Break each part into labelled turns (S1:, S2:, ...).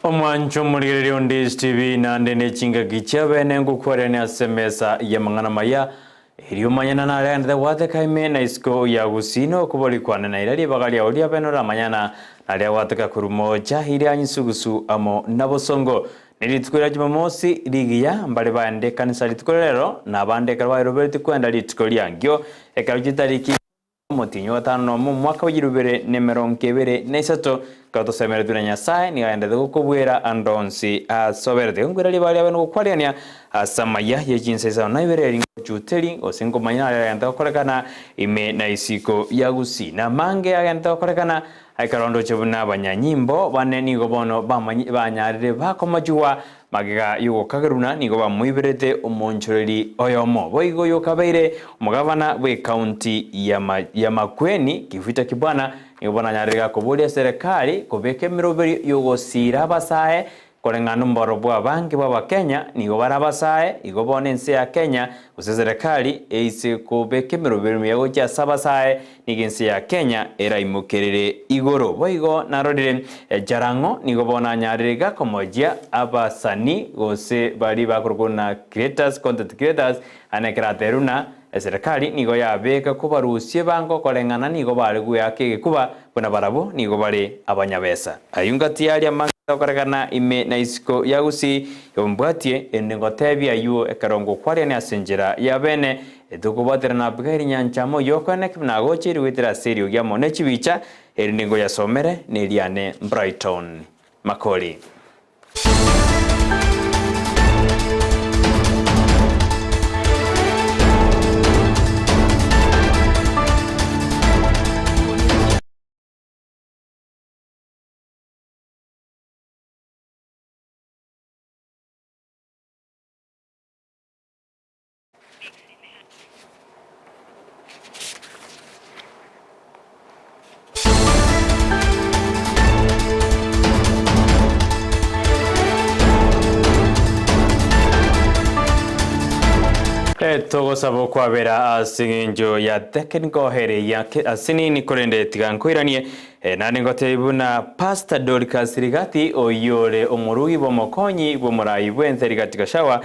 S1: Omwancho omorigereria o Ndish TV naende ne chingaki chia bene ngokwarerania ase emesa y'amang'ana maya, erio omanyana naregenderete gwateka ime na isiko ya gusii na okobori kwane na ira ribaga riao ria bene oramanyana naria gwateka korwa moocha iria nyisugusu amo na bosongo. Ne rituko ria Jumamosi rigiya mbare baende ekanisa rituko ria rero, na abande ekero bairoberetie kwenda rituko riangio ekero chitariki Omotienyi o gatano nomo, omwaka bw'echirubere na emerongo ebere na isato, ekero tosemeretwe na Nyasae, nigo agenderete gokobuera ande onsi asoberete. Nkwera ribaga riabe nogokwarigania ase amaya ye chinsa isano na ibere eri ngochuteri, gose nkomanya aria agenderete gokorekana ime na isiko ya Gusii. Na amange agenderete gokorekana ekero ndoche buna abanyanyimbo bane nigo bono bamanyi banyarire bakomachigwa Magega y'ogokageruna nigo bamoiberete omoonchoreri oyomo, boigo oyokabeire omogavana bw'ekaunti ya Makueni, Kivuita Kibwana, nigo bananyarire gakoboria eserekari kobeka emeroberio y'ogosiira abasae koreng'ana nomobaro bw'abange bw'abakenya nigo bare abasae, igo bono ense ya Kenya gose eserekari eise kobeka emeroberio emiya gochia ase abasae Nigo ense ya Kenya eraimokerere igoro. Boigo narorire Jarango nigo bono anyarire gakomojia abasani gose baria bakorokwa buna creators, content creators, aye ekero aterwe buna eserekari nigo yabeka kobarusia ebango koreng'ana nigo bare goeaka egekuba buna barabwo nigo bare abanyabesa. Ayio ngati yaria amang'ana agokorekana ime na isiko ya Gusii, yombwatie, erinde ngotebie ayio ekero ngokwariania ase enchera ya bene Etokobwatera na Abigaili nyancha amo oyokwana ekebe nagocheire goetera ase eriogi amo ne chibicha, erinde ngoyasomere neriane Brighton Makori. Togosaba okwabera ase eng'encho ya tekinikohere ya asinini korende tiga nkoiranie naende ngotebie buna Pastor Dorcas Rigathi oyio ore omorugi bw'omokonyi bw'omorai bw'ense Rigathi Gachagua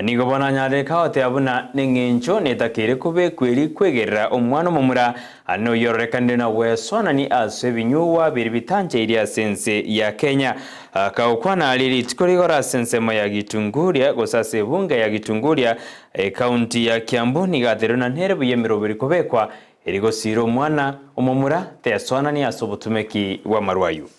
S1: Nigo bono anyare goteba buna neng'encho netakeire kobekwa eri kwegerera omwana omomura, aye noyio ororekanire na gwesoanani ase ebinyugwa biria bitancheirie ase ense ya Kenya. Akagokwana aria rituko rigoro ase ensemo ya Gitunguria gose ase ebunge ya Gitunguria, ekaunti ya Kiambu, nigo ateirwe na nere buya emeroberi kobekwa eri gosiira omwana omomura tesoanani ase obotumeki bw'amarwa ayio.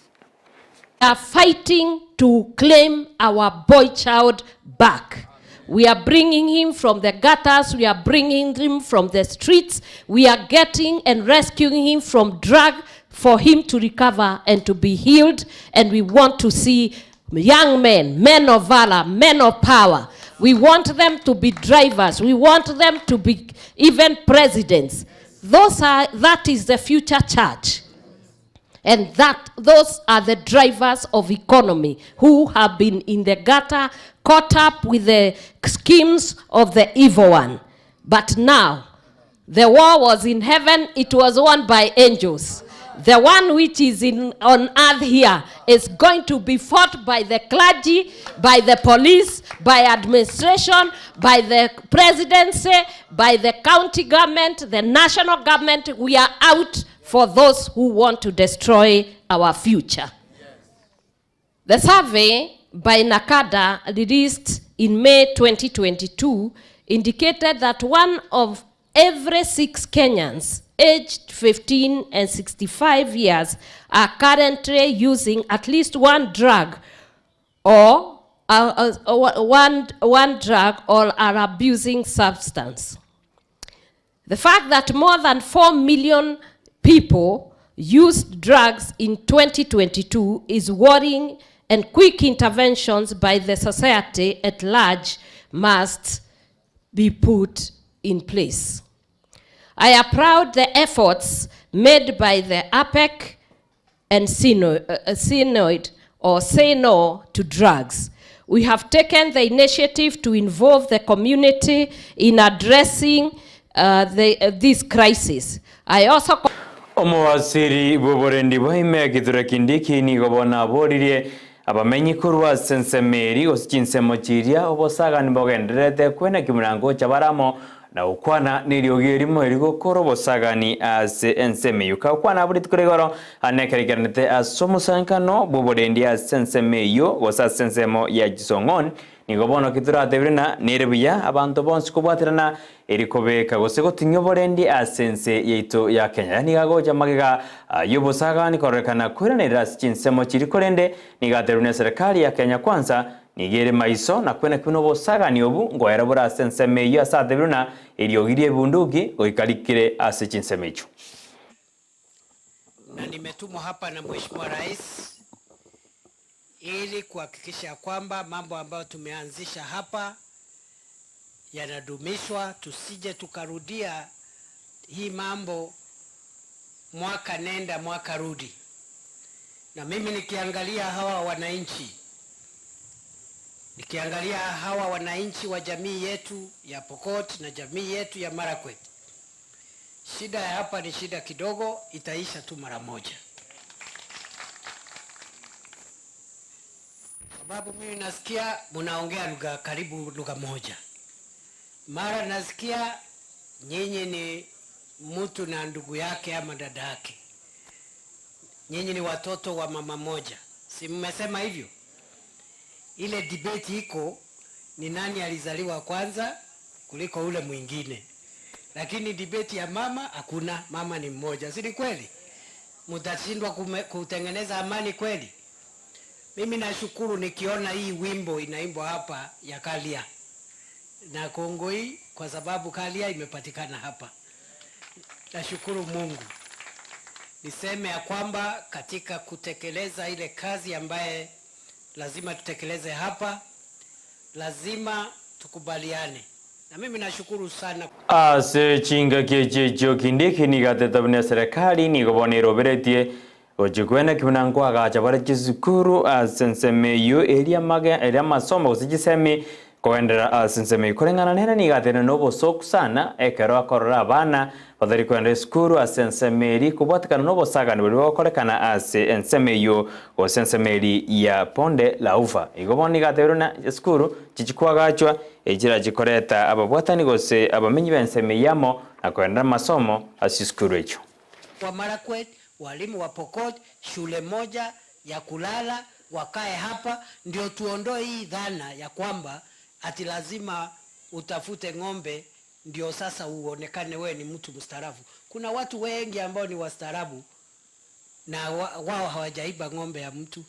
S2: are fighting to claim our boy child back. We are bringing him from the gutters, we are bringing him from the streets, we are getting and rescuing him from drug for him to recover and to be healed. And we want to see young men, men of valor, men of power. We want them to be drivers. We want them to be even presidents. Those are, that is the future church. And that those are the drivers of economy who have been in the gutter, caught up with the schemes of the evil one. But now, the war was in heaven, it was won by angels. The one which is in, on earth here is going to be fought by the clergy, by the police, by administration, by the presidency, by the county government, the national government. We are out for those who want to destroy our future. The survey by NACADA released in May 2022 indicated that one of every six Kenyans aged 15 and 65 years are currently using at least one drug or uh, uh, one, one drug or are abusing substance. The fact that more than 4 million people used drugs in 2022 is worrying and quick interventions by the society at large must be put in place. I applaud the efforts made by the APEC and Synod or Say No to Drugs. We have taken the initiative to involve the community in addressing uh, the, uh, this crisis. I also
S1: Omowasiri bw'oborendi bwa ime Kithure Kindiki nigo bono aboririe. Abamenyi korwa ase ensemo eria gose chinsemo chiria obosagani bogendererete kweneki buna ngocha bare amo na gokwana neriogi erimo erigokora obosagani ase ensemo eyio. Kagokwana abwo rituko rigoro ane ekero aikeranete ase omosangererekano bw'oborendi ase ensemo eyio gose ase ensemo ya chisong'oni, Nigo bono ki toratebire ng'a nere buya abanto bonsi kobwaterana eri kobeka gose gotinyia oborendi ase ense yaito ya Kenya. Yaani nigo agocha magega y'obosagani kororekana koiranerera ase chinsemo chiria korende nigo aterwe neserekari ya Kenya Kwanza nigo ere maiso na kwena buna obosagani obu ngoera bore ase ensemo eyio ase atebirwe ng'a eriogi ri'ebunduki goika rikire ase chinsemo echio.
S3: Na nimetumwa hapa na Mheshimiwa Rais ili kuhakikisha kwamba mambo ambayo tumeanzisha hapa yanadumishwa, tusije tukarudia hii mambo mwaka nenda mwaka rudi. Na mimi nikiangalia hawa wananchi, nikiangalia hawa wananchi wa jamii yetu ya Pokot na jamii yetu ya Marakwet, shida ya hapa ni shida kidogo, itaisha tu mara moja. Sababu mimi nasikia mnaongea lugha karibu lugha moja, mara nasikia nyinyi ni mtu na ndugu yake ama dada yake, nyinyi ni watoto wa mama moja, si mmesema hivyo? Ile debate iko ni nani alizaliwa kwanza kuliko ule mwingine, lakini debate ya mama hakuna, mama ni mmoja, si ni kweli? Mtashindwa kutengeneza amani kweli? Mimi nashukuru nikiona hii wimbo inaimbwa hapa ya Kalia na Kongoi, kwa sababu Kalia imepatikana hapa. Nashukuru Mungu. Niseme ya kwamba katika kutekeleza ile kazi ambaye lazima tutekeleze hapa, lazima tukubaliane. Na mimi nashukuru sana.
S1: Ase chingaki echi echio Kindiki nigo ateta buna eserekari nigo bono eroberetie gochia koeneki buna nkoagacha bare chisukuru ase ensemo eyio eria amage eria amasomo gose chisemi kogenderera ase ensemo eyio. Koreng'ana nere nigo ateire nobosoku sana ekero akorora abana batari kogenda esukuru ase ensemo eria kobwatekana nobosagani boria bogokorekana ase ensemo eyio gose ensemo eria ya Bonde la Ufa. Igo bono nigo atebirie buna esukuru chichikoagachwa Echira chikoreta ababwatani gose abamenyi b'ensemo eyio amo na koenderera amasomo ase chisukuru echio.
S3: Wa Marakwet, walimu wa Pokot, shule moja ya kulala wakae hapa, ndio tuondoe hii dhana ya kwamba ati lazima utafute ng'ombe ndio sasa uonekane wewe ni mtu mstaarabu. Kuna watu wengi ambao ni wastaarabu na wao hawajaiba ng'ombe ya mtu.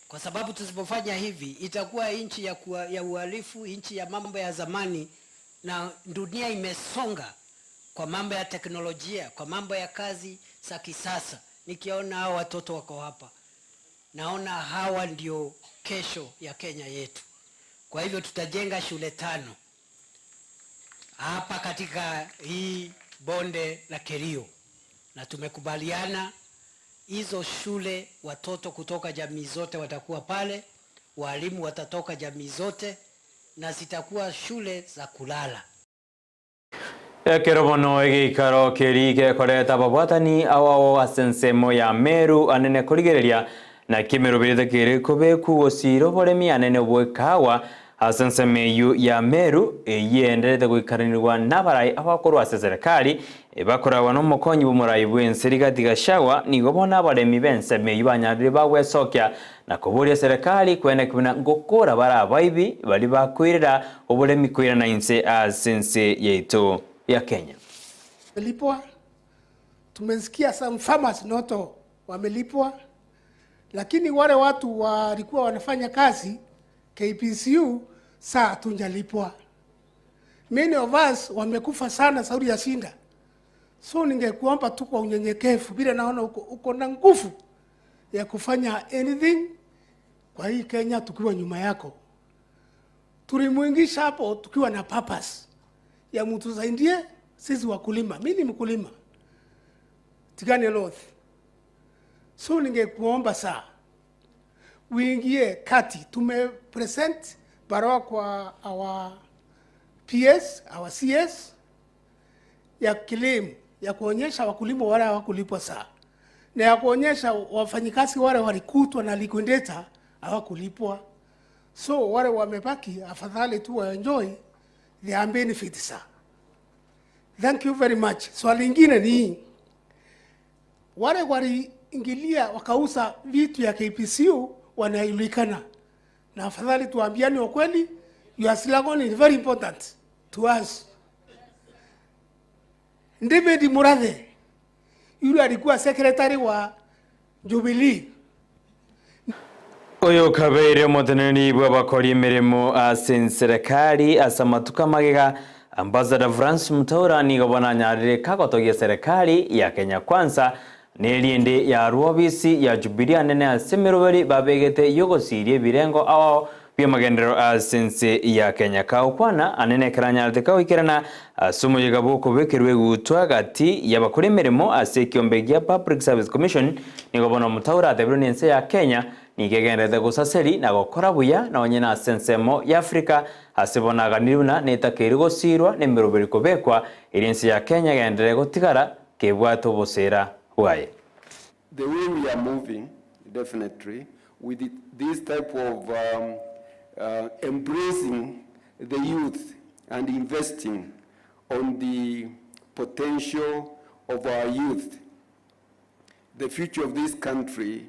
S3: Kwa sababu tusipofanya hivi itakuwa nchi ya uhalifu, nchi ya mambo ya zamani, na dunia imesonga kwa mambo ya teknolojia, kwa mambo ya kazi za kisasa. Nikiona hawa watoto wako hapa, naona hawa ndio kesho ya Kenya yetu. Kwa hivyo tutajenga shule 5 hapa katika hii bonde la Kerio, na tumekubaliana hizo shule watoto kutoka jamii zote watakuwa pale, walimu watatoka jamii zote, na zitakuwa shule za kulala.
S1: Ekero bono egeikaro keri gekoreta ababwatani ao ase ensemo ya Meru anene korigereria na kimerobirete kere kobeku gosira oboremi anene bw'ekahawa ase ensemo eyio ya Meru eyienderete goikaranirwa n'abarai abakorwa ase serikali bakoragwa n'omokonyi bw'omorai bw'ense Rigathi Gachagua nigo bono abaremi b'ensemo eyio banyarire bagwesokia na koboria serikali kweneki buna ngokora bare abaibi bari bakoirera oboremi koirana inse ase ense yaito ya Kenya.
S4: Wamelipwa, tumesikia some farmers noto wamelipwa, lakini wale watu walikuwa wanafanya kazi KPCU saa hatunjalipwa. Many of us wamekufa sana sauri ya shinda. So ningekuomba tu kwa unyenyekevu, bila naona uko na nguvu ya kufanya anything kwa hii Kenya tukiwa nyuma yako. Tulimuingisha hapo tukiwa na purpose ya mtusaidie sisi wakulima. Mimi ni mkulima Tigania North. So ningekuomba saa uingie kati. Tume present barua kwa our PS, our CS ya claim ya kuonyesha wakulima wale hawakulipwa saa. na ya kuonyesha wafanyikazi wale walikutwa na liquidator hawakulipwa, so wale wamebaki afadhali tu waenjoy their benefits. Thank you very much. Swali lingine ni hii. Wale waliingilia wakauza vitu ya KPCU wanajulikana, na afadhali tuambiane ukweli. Your slogan is very important to us. David Murathe yule alikuwa secretary wa Jubilee.
S1: Oyo kabeire omoteneneri bw'abakori emeremo ase enserekari ase amatuko amagega, Ambassador Frans Mutaura nigo bono anyarire kagotogia eserekari ya Kenya Kwanza na eriende yarwa obisi ya Jubilee anene ase emeroberi babegete y'ogosiria ebirengo ao bi'amagenderero ase ense ya Kenya. Kagokwana anene ekero anyarete kagoikerana ase omoyega bw'okobekerwa egutwa gati y'abakori emeremo ase ekiombe gia Public Service Commission, nigo bono Mutaura atebirwe n'ense ya Kenya nigo egendererete gosaseri na gokora buya nonye nase ensemo y'Africa ase bono aganiri buna netakeire gosiirwa nemeroberi kobekwa erio ense ya Kenya egenderere gotigara kebwate oboseera bwaye.
S5: The way we are moving, definitely, with this type of um, uh, embracing the youth and investing on the potential of our youth, the future of this country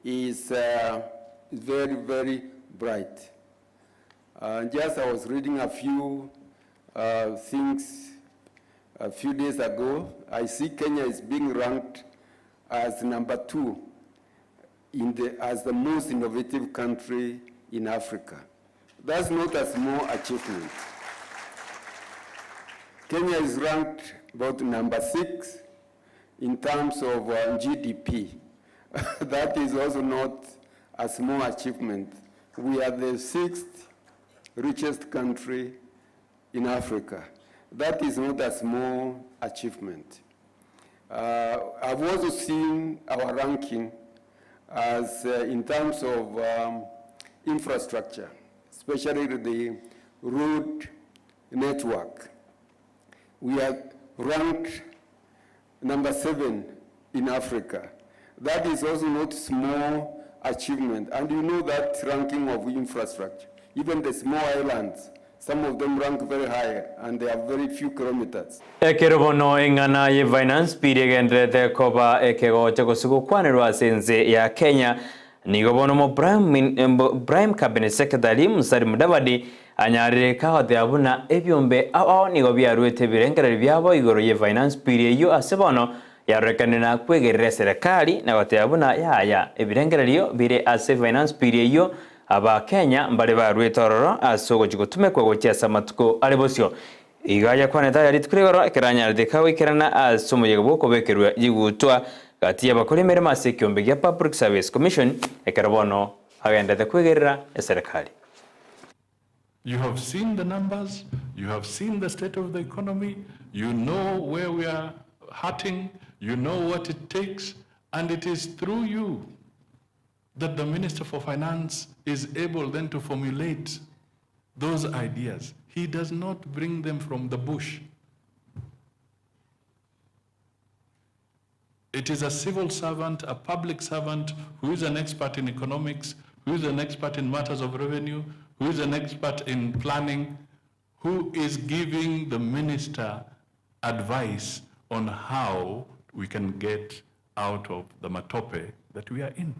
S5: is uh, very, very bright. Uh, just I was reading a few uh, things a few days ago. I see Kenya is being ranked as number two in the, as the most innovative country in Africa. That's not a small achievement. Kenya is ranked about number six in terms of uh, GDP. that is also not a small achievement. We are the sixth richest country in Africa. That is not a small achievement. Uh, I've also seen our ranking as uh, in terms of um, infrastructure, especially the road network. We are ranked number seven in Africa. That is also not small achievement. And you know that ranking of infrastructure. Even the small islands, some of them rank very high and they have very few kilometers.
S1: Ekero bono eng'ana ye Finance Bill egendererete koba ekegocha gose gokwanerwa ase ense ya Kenya, nigo bono mo Prime Cabinet Secretary Musalia Mudavadi anyarire kagoteba buna ebiombe ao ao nigo biaruete ebirengererio biabo igoro ye Finance Bill eyio ase bono yarorekanire na kwegerera eserekari na goteba buna yaya ebirengererio bire ase Finance Bill eyio Abakenya mbare baruete ororo ase ogochia gotumekwa gochia ase amatuko are bosio. Igo ayakwanete aya rituko rigoro ekero anyarete kagoikerana ase omoyega bw'okobekerwa rigutwa gati y'abakori emeremo ase ekiombe gia Public Service Commission ekero bono agenderete kwegerera eserekari.
S6: You have seen the numbers, you have seen the state of the economy, you know where we are hurting, you know what it takes, and it is through you that the Minister for Finance is able then to formulate those ideas. He does not bring them from the bush. It is a civil servant, a public servant who is an expert in economics, who is an expert in matters of revenue, who is an expert in planning, who is giving the minister advice on how we can get out of the matope that we are in.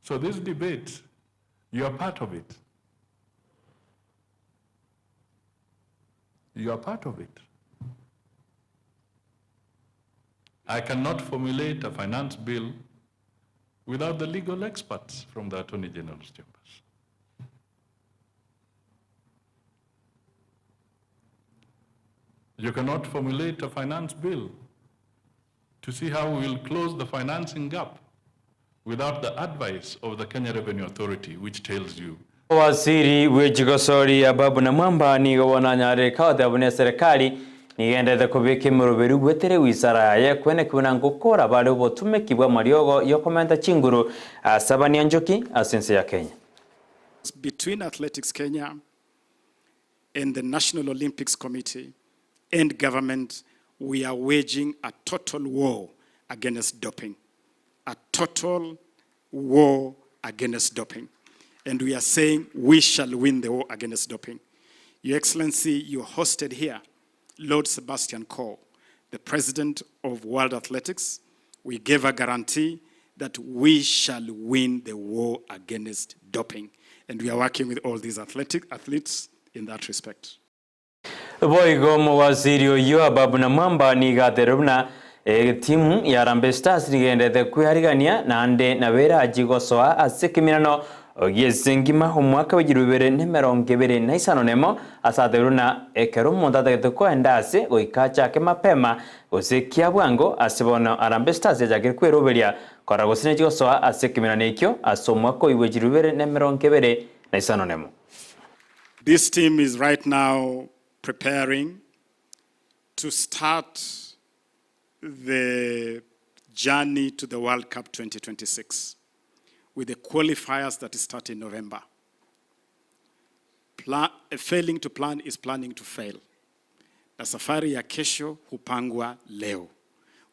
S6: So this debate, you are part of it. You are part of it. I cannot formulate a finance bill without the legal experts from the Attorney General's chambers. You cannot formulate a finance bill to see how we will close the financing gap without the advice of the Kenya Revenue Authority, which tells you
S1: Owaziri bwe chigosori Ababu Namwamba nigo bono anyarire kagoteba buna eserekari nigo egendererete kobeka emeroberi bwetere wisara yaye kweneki buna ngokora bare obotumeki bw'amariogo y'okomenta chinguru ase abanianchoki ase ense ya Kenya.
S7: Between Athletics Kenya and the National Olympics Committee and government. We are waging a total war against doping. A total war against doping. And we are saying we shall win the war against doping. Your Excellency, you hosted here Lord Sebastian Coe, the president of World Athletics. We gave a guarantee that we shall win the war against doping. And we are working with all these athletic athletes in that respect.
S1: Boigo omowaziri oyio Ababu Namwamba nigo aterire buna etimu ya Harambee Stars nigo egendererete kwearigania naende nabo erachie gosoa ase ekeminano gi'ense engima omwaka bw'echilifu ibere na emerongo ebere na isano nemo ase atebirie buna ekero omonto atagete koenda ase goika achake mapema gose kia bwango ase bono Harambee Stars yachakire kweroberia korora gose nechie gosoa ase ekeminano ekio ase omwaka oyio bw'echilifu 2051.
S7: This team is right now preparing to start the journey to the World Cup 2026 with the qualifiers that start in November. Failing to plan is planning to fail. Na safari ya kesho hupangwa leo.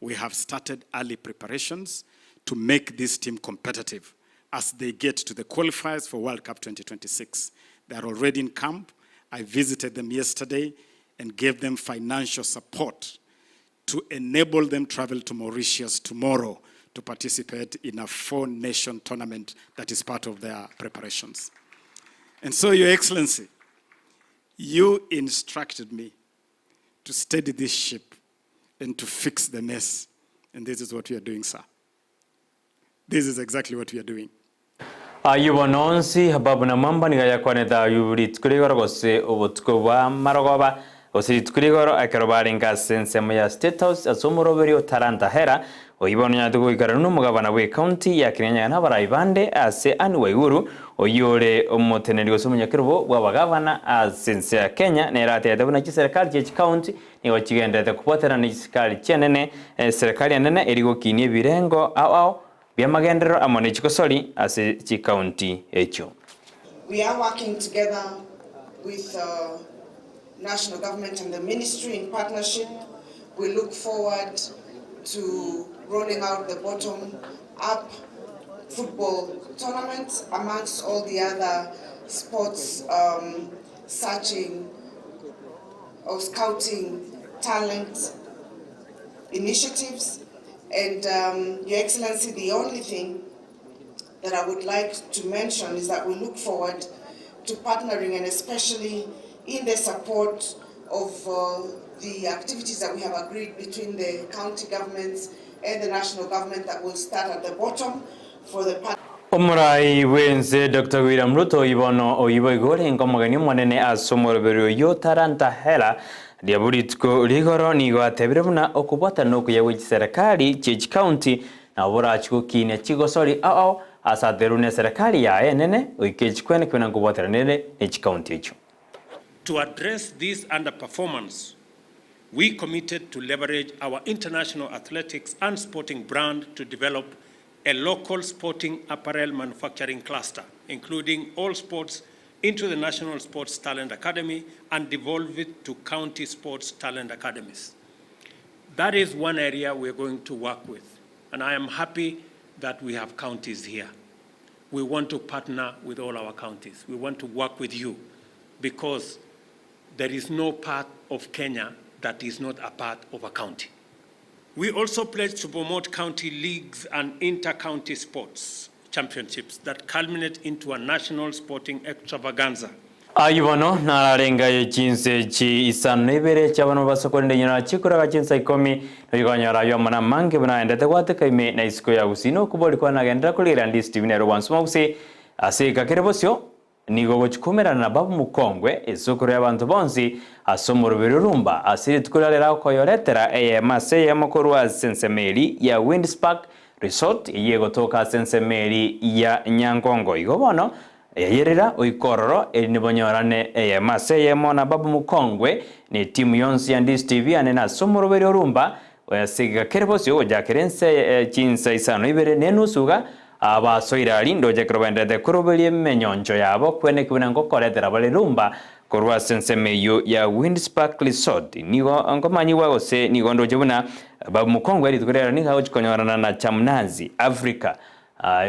S7: We have started early preparations to make this team competitive as they get to the qualifiers for World Cup 2026. They are already in camp. I visited them yesterday and gave them financial support to enable them travel to Mauritius tomorrow to participate in a four-nation tournament that is part of their preparations. And so, Your Excellency, you instructed me to steady this ship and to fix the mess. And this is what we are doing, sir. This is exactly what we are doing.
S1: Ayio bono onsi, Ababu na Mwamba nigo ayakwanete ayio rituko rigoro gose obotuko bwa marogoba, gose rituko rigoro ekero barenge ase ensemo ya State House ase omoroberi o Talanta Hera, oyio bono onyarete goikaranwa nomogabana bw'ecounty ya Kirinyaga na abarai bande ase Anne Waiguru, oyio ore omoteneneri gose omonyakerobo bw'abagabana ase ense ya Kenya nere atebete buna chiserekari chie chicounty nigo chigendererete kobwaterana ne chisikari chienene eserekari enene eri gokinia ebirengo ao ao bi'amagenderero amo ne chigosori ase chikaunti echio.
S8: We are working together with the national government and the ministry in partnership. We look forward to rolling out the bottom up football tournament amongst all the other sports um, searching or scouting talent initiatives. And um, Your Excellency, the only thing that I would like to mention is that we look forward to partnering and especially in the support of uh, the activities that we have agreed between the county governments and the national government that will start at the bottom for the
S1: Omorai bw'ense Doctor William Ruto oyio bono oyio boigo orenge omogeni omonene ase omoroberi oyio Talanta Hela ria borituko rigoro nigo atebire buna okobwatana okuya gwe chiserekari chie chikaunti nabo borachie gokinia chigosori ao ao ase aterwe neserekari yaye enene goika echikwene kebuna nkobwateranere ne chikaunti echio.
S9: To address this underperformance, we committed to leverage our international athletics and sporting brand to develop a local sporting apparel manufacturing cluster, including all sports into the National Sports Talent Academy and devolve it to county sports talent academies. That is one area we're going to work with, and I am happy that we have counties here. We want to partner with all our counties. We want to work with you because there is no part of Kenya that is not a part of a county. We also pledge to promote county leagues and inter-county sports championships that culminate into a national sporting extravaganza.
S1: Ayio bono nararengaye chinse chi isano na ibere chi'abana basokorende nyora chikoraga chinsa ikomi, noikonyora ayio amo namange buna aendete gwateka ime na isiko ya gusii nokobori kwane nagenderera korigereria Ndisi TV nere obwansu gusii ase eka kere bosio Nigo ogochia koumerana na babu mokongwe, esukuru y'abanto bonsi, ase omoroberi orumba, ase rituko riria rirakoyoretera eyemo ase eyemo korwa ase ensemo eria ya Winds Park Resort, eyio egotoka ase ensemo eria ya Nyangongo. Igo bono, yayerera oike ororo, erinde bonyorane eyemo ase eyemo na babu mokongwe, na etimu yonsi ya Ndisi TV ane nase omoroberi orumba, ase egeka kere bosio gochakera ense chinsa isano ibere na enusu iga, Abasoire aria ndoche ekero baendererete koroberia emenyoncho yabo, kweneki buna ngokoretera bare rumba. Korwa ase ensemo eyio ya Windspark Resort nigo nkomanyigwa gose nigo ndoche buna Babu Mukongwe rituko riaye nigo agochia konyorana na Chamnazi Africa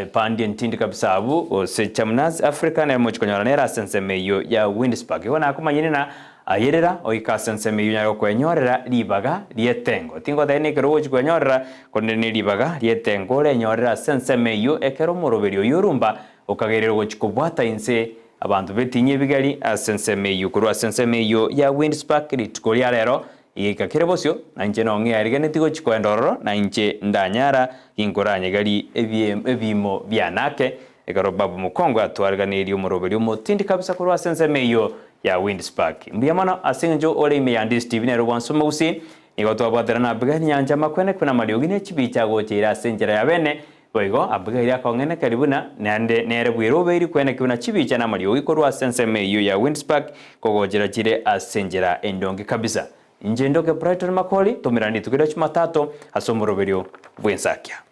S1: Epandi entindi kabisa abwo gose Chamnazi Africa nere mochia konyora nere ase ensemo eyio ya Windspark. Igo nakomanyire ng'a ayerera oike ase ensemo eyio onyare gokwenyorera ribaga ri'etengo. Tingotebia nekero ogochia kwenyorera korende neribaga ri'etengo orenyorere ase ensemo eyio ekero omoroberi oyio orumba okagerire gochia kobwata inse Abanto betinyie ebigari ase ensemo eyio korwa ase ensemo eyio ya Windspark rituko ria rero egeika kere bosio, na inche nong'eariganetie gochia koenda ororo, na inche ndanyara ginkoranyegerie ebiimo biane ake. Ekero Babu Mokongwe atwariganirie omoroberi omotindi kabisa korwa ase ensemo eyio ya Windspark. Mbuya mono ase eng'encho ore ime ya Ndisi TV nere bwansa omogusii, nigo twabwatera na Abigail Nyancha amakwene kwena amariogi ne chibicha agocha ire ase enchera ya bene Boigo Abigaili akong'enekeria buna naende nere bw'erobeiri kweneki buna chibicha na amariogi korwa ase ensemo eyio ya Windspark kogochera chire ase enchera endonge kabisa. Inche ndoke Brighton Makori, tomerane rituko ria Chumatato ase omoroberio bw'ensakia.